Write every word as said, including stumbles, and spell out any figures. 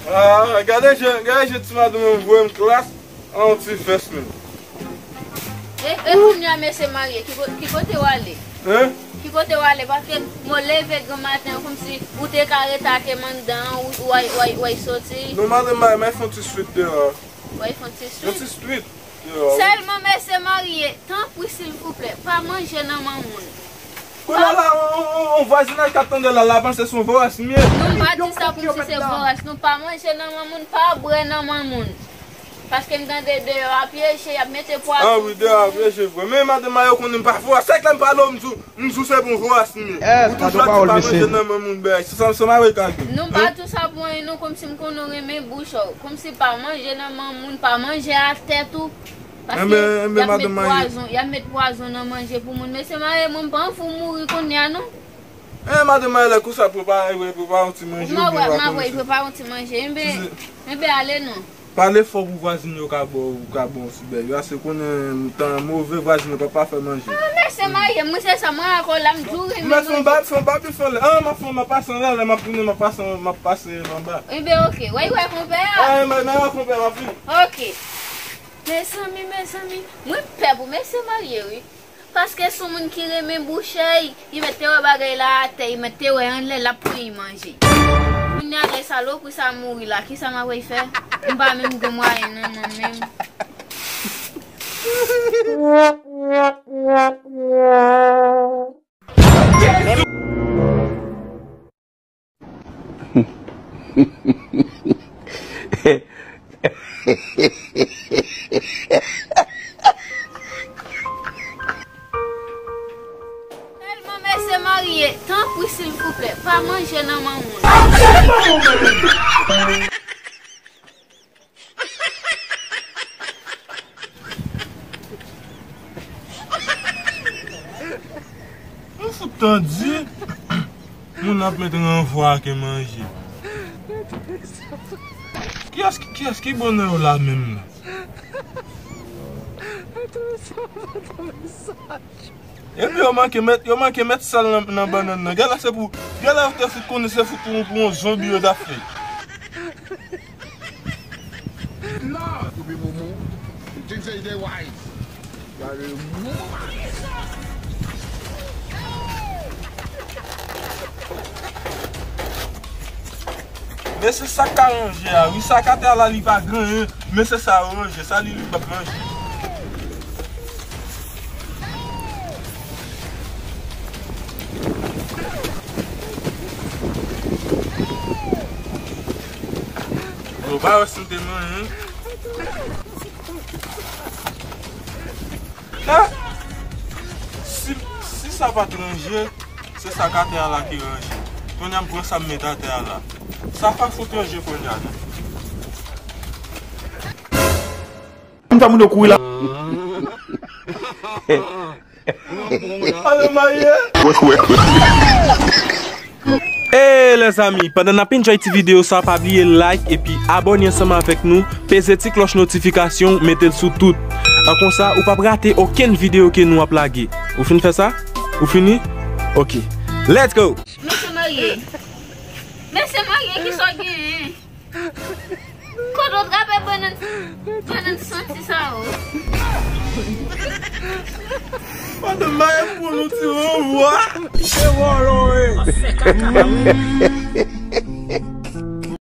Ah, gade jan, gade jan ti madanm mwen voye m klas an yon ti vès menm. E, e kounye a mesye marye, ki ko-, ki kote w ale? Hein? Ki kote w ale? Paske mwen leve granmaten an kòmsi ou te ka rete ak m anndan an, ou, ou ay, ou ay, ou ay soti. Non, madanm marye, m ay fè yon ti swit deyò. Ou ay fè yon ti swit? Yon ti swit. Sèlman mesye marye, tanpri silvouplè, pa manje nan men moun. Kounye a la, on, on, on vwazinaj k ap tande la, l a panse se yon vòrès m ye. Non, m pa di sa kòmsi se vòrès, non, pa manje nan men moun, pa bwè nan men moun. Paske m tande deyò a pyeje, y ap mete pwazon. Ah wi, deyò a pyeje vre. Men madanm marye, ou konnen m pa vòrès. Chak lè m pale w, m di w, M di w se bon vwayas m ye. Ou toujou ap di pa manje nan men moun bèy. Se sa, se mare kage. Non, pa di w sa pou anyen non, kòmsi m konnen w renmen bouch ou. Kòmsi pa manje nan men moun, pa manje atè tou. Paske y ap met pwazon, y ap met pwazon nan manje pou moun. Mesye marye, mwen m pa anvi w mouri kounye a non. Eh, madanm marye, lè konsa, prepare, prepare yon ti manje. M ap wè, m ap wè, prepare yon ti manje. Enben, enben, ale non. Pale fò pou vwazin yo ka ba w, ka ba w ti bèy yo. Ase konnen tan move vwazin yo pa, pa fè manje. Ah, mesye marye, mwen se sa, mwen ak w la, m di w renmen manje. Fè yon bab, fè yon bab, fè anlè. Ah, m ap fè, m ap pase anlè, lè m ap tounen, m ap pase, m ap pase anba. Enben, oke. Wè, wè, konpè a. Ah, mè, mè, konpè a, m ap vini. Oke. Mezanmi, mezanmi, mwen pè pou mesye marye, wi. Paske se yon moun ki renmen bouch li, li mèt te wè bagay la atè, li mèt te wè anlè, l ap pran li manje. Kounye a lè salopri sa mouri la, kisa m ap fè? M pa menm gen mwayen non, mwen menm. Tèlman mesye marye, tanpri silvouplè, pa manje nan men moun. Ou fout tande moun ap met ranvwa ke manje. Kiyès, kiyès ki bon nan yo la menm la? Epi yo manke met, yo manke met sèl nan, nan bannann nan. Genlè se pou, genlè yo te fout konnen se fout pou, pou yon zonbi yo t ap fè. Lord, you be mumu. You think say you dey wise? You are a mumu. Men se sa k ka ranje a, wi. Sa k atè a la, li pa gen anyen, men se sa yo ranje. Sa li, li p ap manje. Yo pa wè si m te manyen. Ah! Si, si sa pa t ranje, se sa k atè a la ki ranje. Kounye a m pran sa m met atè a la. Sa pa fout ranje kounye a non. M fè moun yo kouri la. Ale marye. Hey lèzanmi, pandan n ap enjoy ti videyo sa, pa bliye like epi abòne ansanm avèk nou, peze ti klòch notifikasyon, mete l sou tout. An konsa, ou p ap rate okenn videyo ke nou ap lage. Ou fin fè sa? Ou fini? Ok. Let's go! Mesye marye. Mesye marye, kisa w genyen? Kote w trape bannann, bannann santi sa yo? Madanm marye pou nou ti ranvwa. Se vòlò, wi.